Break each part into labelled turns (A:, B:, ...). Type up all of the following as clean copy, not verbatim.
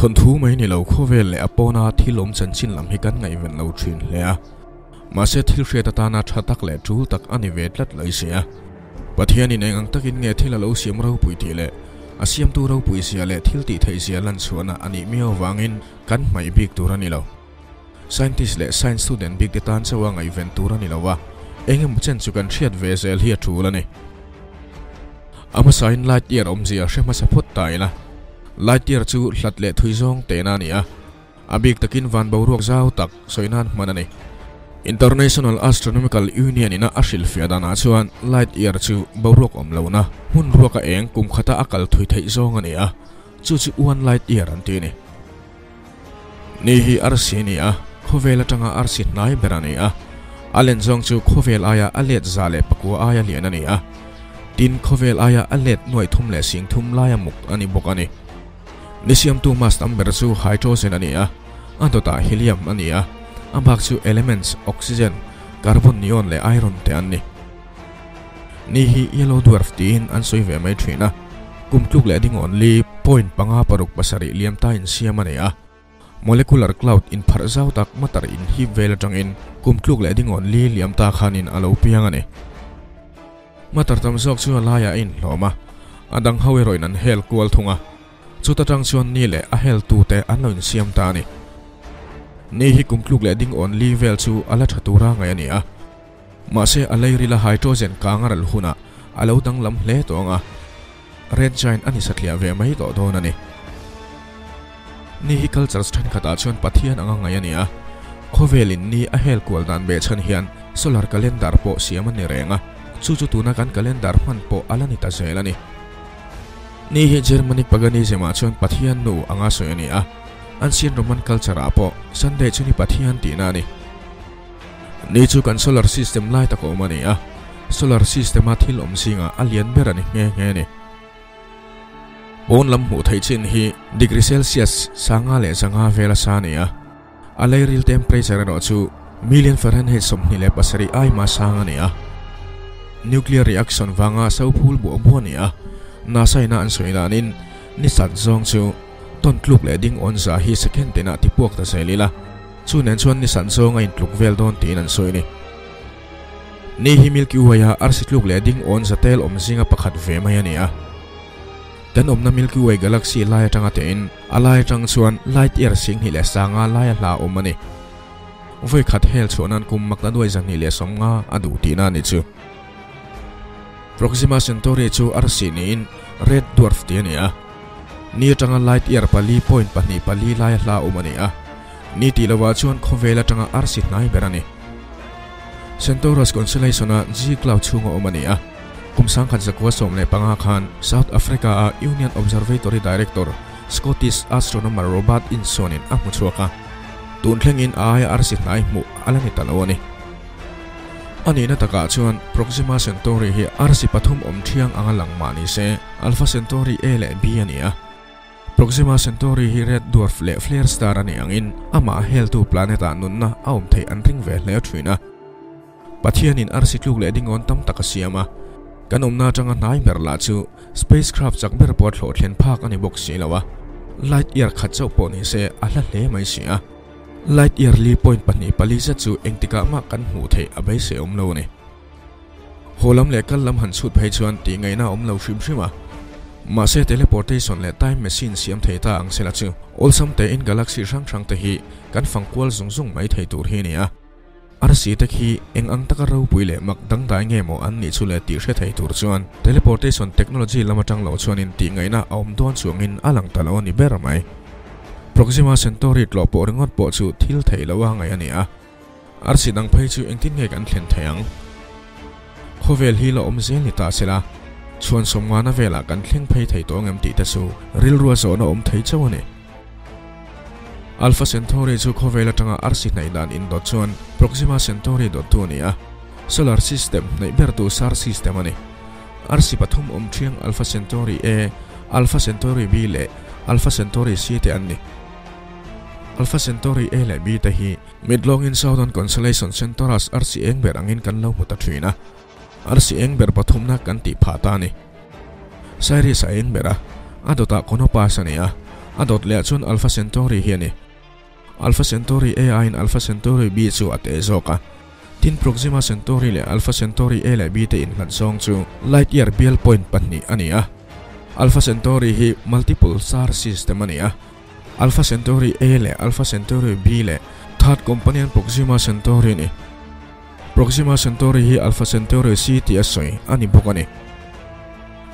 A: Thawnthu mai ni lo khawvel leh a pawna thil awm chanchin lam hi kan ngaihven lo thin hle a. Mahse thil hriat atana tha tak leh tul tak a ni ve tlat lo si a. Pathianin eng ang takin nge thil a lo siam ropui tih leh a siamtu ropui zia leh thil tih theih zia lan chhuahna a nih miau avangin kan hmaih bik tur a ni lo. Scientist leh science student bik te tan chauha ngaihven tur a ni lo a, eng emaw chen chu kan hriat ve zel hi a tul a ni. A hmasain light year awmzia hre hmasa phawt ta ila. Light year chu hlat leh thui zawng tehna a ni a, a bik takin van boruak zau tak sawi nan hman a ni. International Astronomical Union ina a hrilhfiah danah chuan light year chu boruak awm lohna hmun ruaka eng kum khata a kal thui theih zawng a ni a, chu chu one light year an ti a ni. Ni hi arsi a ni a, khawvel atanga arsi hnai ber a ni a. A len zawng chu khawvel aia a let 109 aia lian a ni a. Tin, khawvel aia a let 330,000 laia muk a ni bawk a ni. Ni siamtu mass tam ber chu hydrogen a ni a, a dawtah helium a ni a, a bak chu elements oxygen, carbon neon leh iron te an ni. Ni hi yellow dwarf tiin an sawi ve mai thin a, kum tluk leh dingawn li point panga paruk pasarih liam ta insiam a ni a. Molecular cloud inpharh zau tak matter inhip vel atangin kum tluk leh dingawn li liam ta khanin a lo piang a ni. Matter tam zawk chu a laiah a inhlawm a, a dang ho erawhin an hel kual thung a, chuta tang chuan ni leh a heltute an lo insiam ta a ni. Ni hi kum tluk leh dingawn li vel chu a la tha tura ngaih a ni a. Mahse a leirila hydrogen kang a ral hunah a lo danglam hle tawh ang a, red giant a ni satliah ve mai tawh dawn a ni. Ni hi cultures thenkhatah chuan Pathian anga ngaih a ni a, khawvelin ni a hel kual dan beh chhan hian solar calendar pawh siam a ni reng a, chu chu tuna kan calendar hman pawh a la ni ta zel a ni. Ni hi Germanic paganism-ah chuan Pathian nu anga sawi a ni a, ancient Roman culture-ah pawh Sunday chu ni Pathian tihna a ni. Ni chu kan solar system lai tak awm a ni a, solar system a thil awm zingah a lian ber a ni nghe nghe a ni. Pawn lam hmuh theih chin hi degree Celsius 505 vel a sa a ni a, a leiril temperature erawh chu million Fahrenheit 27 ai mah sang a ni a. Nuclear reaction vanga so phul buah buah a ni a, NASA ina an sawi danin ni sat zawng chu ton tluk leh ding awn za hi second tinah tipuak ta zel ila. Chu nen chuan ni san zawng a intluk vel dawn tiin an sawi a ni. Ni hi Milky Way-a arsi tluk leh ding awn za tel awm zinga pakhat ve mai a ni a. Kan awmna Milky Way galaxy lai atanga tein a lai atang chuan light year 20,500 laia hla awm a ni. Vawi khat hel chhuah nan kum makna nuai 250 a duh tihna a ni chu. Proxima Centauri chu arsi niin Red Dwarf tih a ni a. Ni atanga light year 4.24 laia hla awm a ni a. Ni tih lovah chuan khawvel atanga arsi hnai ber a ni. Centaurus constellation-a G cloud chhunga awm a ni a. Kum 1915 khan South Africa-a Union Observatory Director Scottish astronomer Robert Inson-in a hmu chhuak a. Tun thlengin a aia arsi hnai hmuh a la ni ta lo a ni. A nihna takah chuan Proxima Centauri hi arsi pathum awm thiang anga lang mah ni se, Alpha Centauri A leh B a ni a. Proxima Centauri hi red dwarf leh flare star a nih angin amah heltu planet-ah nunna a awm theih an ring ve hle thin a. Pathianin arsi tluk leh dingawn tam tak a siam a, kan awmna atanga hnai ber lah chu spacecraft chak ber pawh thlawh thlen phak a ni bawk si lo a, light year khat chauh pawh ni se a hla hle mai si a. Light year li point pahnih pali zet chu engtikah mah kan hmuh theih a beisei awm lo a ni. Haw lam leh kal lam han chhut phei chuan tih ngaihna a awm lo hrim hrim a. Mahse teleportation leh time machine siam thei ta ang sela chu awlsam tein galaxy hrang hrang te hi kan fang kual zung zung mai thei tur hi a ni a. Arsi te khi eng ang taka ropui leh mak dangdai nge maw an nih chu le tih hre thei tur chuan teleportation technology lam atang loh chuanin tih ngaihna a awm dawn chuangin a lang ta lo a ni ber mai. Proxima Centauri tlawh pawh ringawt pawh chu thil theih loh a ngaih a ni a. Arsi dang phei chu engtin nge kan thlen thei ang? Khawvel hi la awm zel ni ta sela, chhuan sawmngana velah kan thleng phei thei tawh angem tih te chu rilrua zawhna awm thei chauh a ni. Alpha Centauri chu khawvel atanga arsi hnaih dan indawt chuan Proxima Centauri dawttu a ni a, solar system hnaih bertu star system a ni. Arsi pathum awm thiang Alpha Centauri A, Alpha Centauri B leh Alpha Centauri C te an ni. Alpha Centauri A leh B te hi Mitlawngin Southern Constellation Centaurus arsi eng ber angin kan lo hmu ta thin a, arsi eng ber pathumna kan tih phah ta a ni. Sirius a eng ber a, a dawtah Canopus a ni a, A dawt leh ah chuan Alpha Centauri hi a ni. Alpha Centauri A aiin Alpha Centauri B chu a teh zawk a. Tin Proxima Centauri leh Alpha Centauri A leh B te inhlat zawng chu light year bial point pahnih a ni a. Alpha Centauri hi multiple star system a ni a. Alpha Centauri A leh Alpha Centauri B leh third companion Proxima Centauri a ni. Proxima Centauri hi Alpha Centauri C tih a sawi a ni bawk a ni.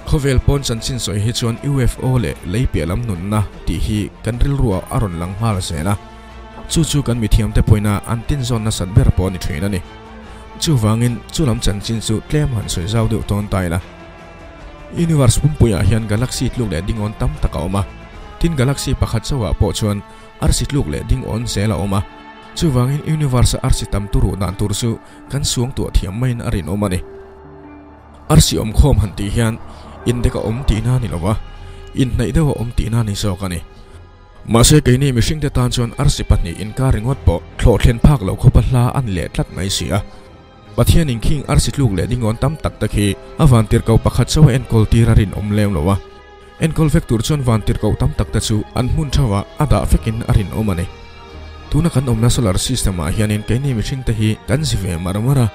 A: Khawvel pawn chanchin sawi hi chuan UFO leh lei piah lam nunna tih hi kan rilruah a rawn lang nghal zel a. Chu chu kan mithiamte pawina an tinzawn nasat ber pawh a ni thin a ni. Chuvangin chu lam chanchin chu tlem han sawi zau deuh tawn ta ila. Universe pumpuiah hian galaxy tluk leh dingawn tam tak a awm a. Tin galaxy pakhat chauhah pawh chuan arsi tluk leh dingawn zel a awm a. Chuvangin universe-a arsi tam turu dan tur chu kan suang tuah thiam maiin a rinawm a ni. Arsi awmkhawm han tih hian indek a awm tihna a ni lo va, inhnaih deuh a awm tihna a ni zawk a ni. Mahse keini mihringte tan chuan arsi pahnih inkar ringawt pawh thlawh thlen phak loh khawpa hla a ni leh tlat mai si a. Pathianin khing arsi tluk leh dingawn tam tak te khi a vantirhkoh pakhat chauh a enkawl tir a rinawm lem lo a. Enkawl vek tur chuan vantirhkoh tam tak te chu an hmun thauhah a dah vekin a rinawm a ni. Tuna kan awmna solar system ah hianin keini mihring te hi kan zi ve mar mar a,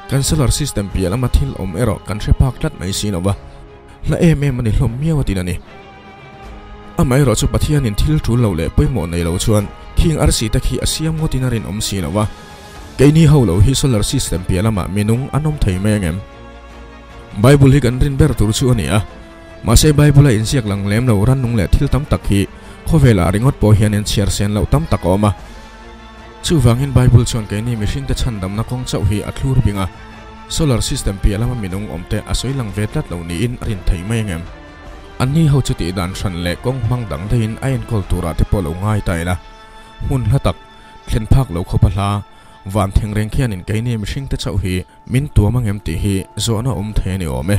A: kan solar system piah lama thil awm erawh kan hre phak tlat mai si lo va, hla em em a ni hlawm miau a tin a ni. Amaherawh chu Pathianin thil tul lo leh pawimawh nei lo chuan khing arsi te khi a siam ngawtin a rinawm si lo va, keini ho lo hi solar system piah lamah minung an awm thei mai angem? Bible hi kan rin ber tur chu a ni a. Mahse Bible a inziak lang lem lo rannung leh thil tam tak hi khawvelah ringawt pawh hian inchhiar sen loh tam tak a awm a. Chuvangin Bible chuan keini mihringte chhandamna kawng chauh hi a thlur bing a, solar system piah lama minung awmte a sawi lang ve tlat lo niin a rin thei mai angem? Anni ho chu tih dan hran leh kawng hmang dang daihin a enkawl turah te pawh lo ngai ta ila. Hmun hla tak, thlen phak lo khawpa hla, van thengreng khianin keini mihringte chauh hi min tuam angem tih hi zawhna awm thei a ni awm e.